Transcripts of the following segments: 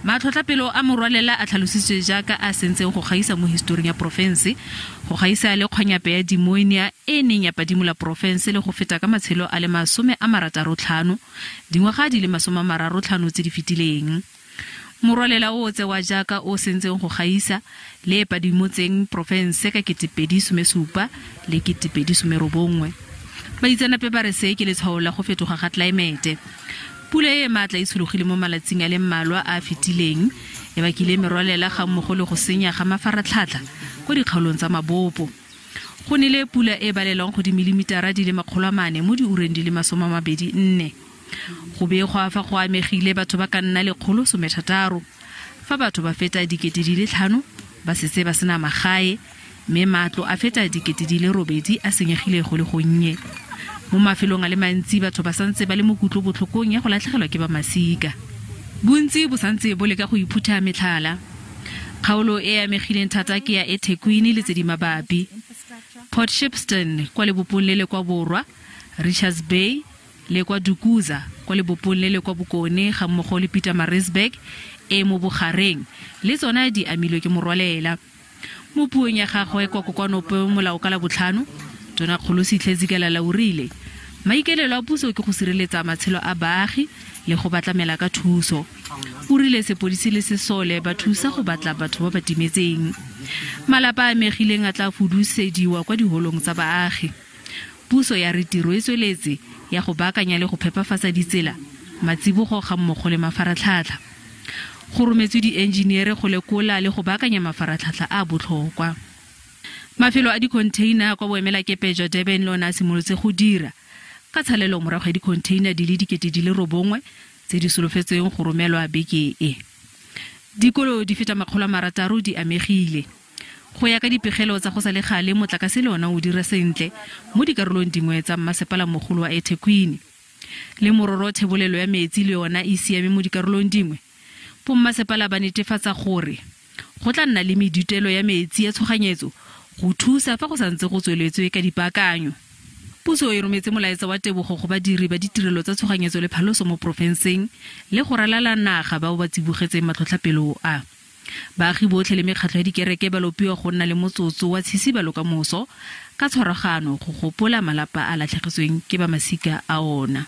Matlhotlhapelo a morwalela a tlhalositswe jaaka a sentseng go gaisa mo historing ya porofense, go gaisa le kgwanyape ya dimoenia e neng ya padimola porofense le go feta ka matshelo a le 65 dingwaga di le 35 tse di fetileng. Morwalela o tsewa jaaka o sentseng go gaisa le padimotseng porofense ka 2017 le 2019. Baitseanape ba re se ke letshwao la go fetoga ga tlelaemete. Pula e maatla e tshologile mo malatsing a le mmalwa a fetileng e bakile merwalela ga mmogo le go senya ga mafaratlhatlha kwa dikgaolong tsa mabopo. Go nele pula e balelwang go dimilimitara di le 400 mo diureng di le 24. Go begwa fa go amegile batho ba ka nna 160, fa batho ba feta 5,000 ba setse ba sena magae, mme matlo a feta 8,000 a senyegile go le gonnye. Mo mafelong a le mantsi batho ba santse ba le mo kutlobotlhokong ya go latlhegelwa ke ba masika. Bontsi bo santse bo leka go iphutha metlhala. Kgaolo e amegileng thata ke ya eThekwini le tse di mabapi. Port Shepstone kwa lebopong le le kwa borwa, Richards Bay le kwa Dukuza kwa lebopong le le kwa bokone ga mmogo le Pietermaritzburg e mo bogareng le tsona di amilwe ke morwalela. Mo puong ya gagwe kwa kokwanope molao ka Labotlhano, Tonakgolo Sihle Zikalala o rile maikaelelo a puso ke go sireletsa matshelo a baagi le go batlamela ka thuso. O rile sepodisi le sesole ba thusa go batla batho ba ba timetseng. Malapa a amegileng a tla fudusediwa kwa diholong tsa baagi. Puso ya re tiro e tsweletse ya go baakanya le go phepafatsa ditsela, matsibogo ga mmogo le mafaratlhatlha. Go rometswe di-engineere go lekola le go baakanya mafaratlhatlha a botlhokwa. Mafelo a dikhontheina kwa boemelakepe jwa Durban le ona a simolotse go dira ka tshalelo morago ya dikhontheina di le 9,000 tse di solofetsweng go romelwa beke e. Dikolo di feta 600 di amegile. Go ya ka dipegelo tsa go sa le gale, motlakase le ona o dira sentle mo dikarolong dingwe tsa mmasepala mogolo wa eThekwini. Le mororo thebolelo ya metsi le yona e siame mo dikarolong dingwe, bommasepala ba netefatsa gore go tla nna le medutelo ya metsi ya tshoganyetso go thusa fa go santse go tsweletswe ka dipaakanyo. Puso e rometse molaetsa wa tebogo go badiri ba ditirelo tsa tshoganyetso le phaloso mo porofenseng le go ralala naga bao ba tsibogetseng matlhotlhapelo a. Baagi botlhe le mekgatlho ya dikereke ba lopiwa go nna le motsotso wa tshisibalo ka moso ka tshwaragano go gopola malapa a latlhegetsweng ke ba masika a ona.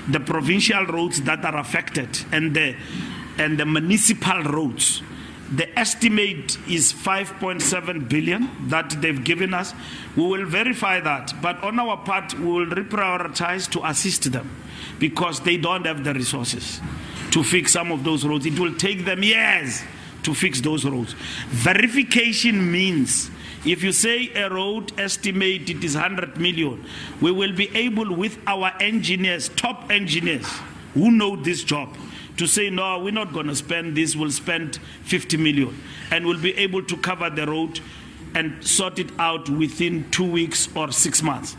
The provincial roads that are affected and the municipal roads, the estimate is 5.7 billion that they've given us. We will verify that, but on our part, we will reprioritize to assist them because they don't have the resources to fix some of those roads. It will take them years to fix those roads. Verification means if you say a road estimate it is 100 million, we will be able with our engineers, top engineers who know this job, to say, no, we're not going to spend this, we'll spend 50 million. And we'll be able to cover the road and sort it out within 2 weeks or 6 months.